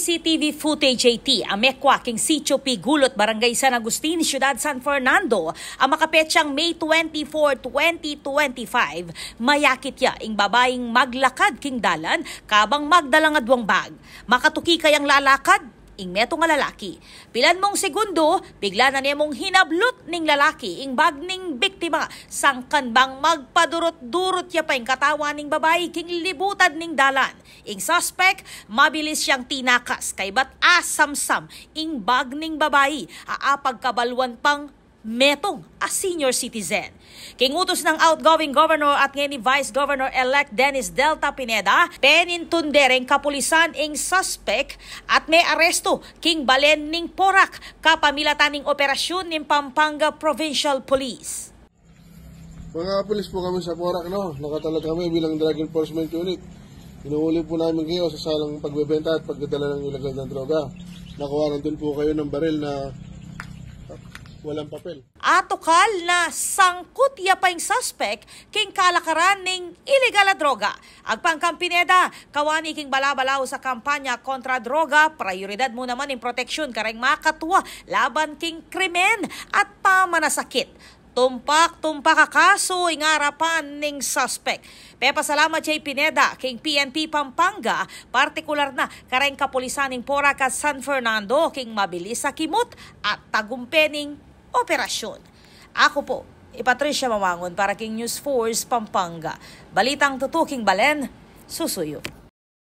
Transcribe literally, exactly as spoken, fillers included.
C C T V footage a iti a mekua king Sitio Pigulut, Barangay San Agustin, Syudad San Fernando, a makapetsang May twenty-four, twenty twenty-five, mayakit ya ing babaing maglakad king dalan kabang magdalang aduang bag. Makatuki kayang lalakad ing metung a lalaki. Pilan mung segundo, bigla na ne mung hinablut ning lalaki ing bag ning biktima, sangkan bang magpadurut-durut ya pa ing katawan ning babai king libutan ning dalan. Ing suspek, mabilis yang tinakas, kaybat asamsam ing bag ning babai, a apagkabaluan pang metung a senior citizen. King utus nang outgoing governor at ngeni Vice Governor-elect Dennis Delta Pineda, penintunde reng kapulisan ing suspek at mearestu king balen ning Porac, kapamilatan ning operasyun ning Pampanga Provincial Police. Mga pulis po kami sa Porac, no? Nakatala kami bilang drug enforcement unit. Inuuli po namin kayo sa salang pagbebenta at pagdadala ng ilegal na droga. Nakuha nandun po kayo ng baril na walang papel. Atukal na sangkut ya pa ing suspek king kalakaran ning ilegal a droga. Agpang kang Pineda, kawani king balabalaus a kampanya kontra droga, prioridad mu naman ing proteksyun kareng makatua laban king krimen at pamanasakit. Tumpak-tumpak a kasu ing arapan ning suspek. Pepasalamat ya i Pineda king P N P Pampanga, partikular na kareng kapulisan ning Porac at San Fernando king mabilis a kimut at tagumpe ning operasyun. Aku po i Patricia Mamangun para king News Force Pampanga. Balitang tutuking balen, susuyu.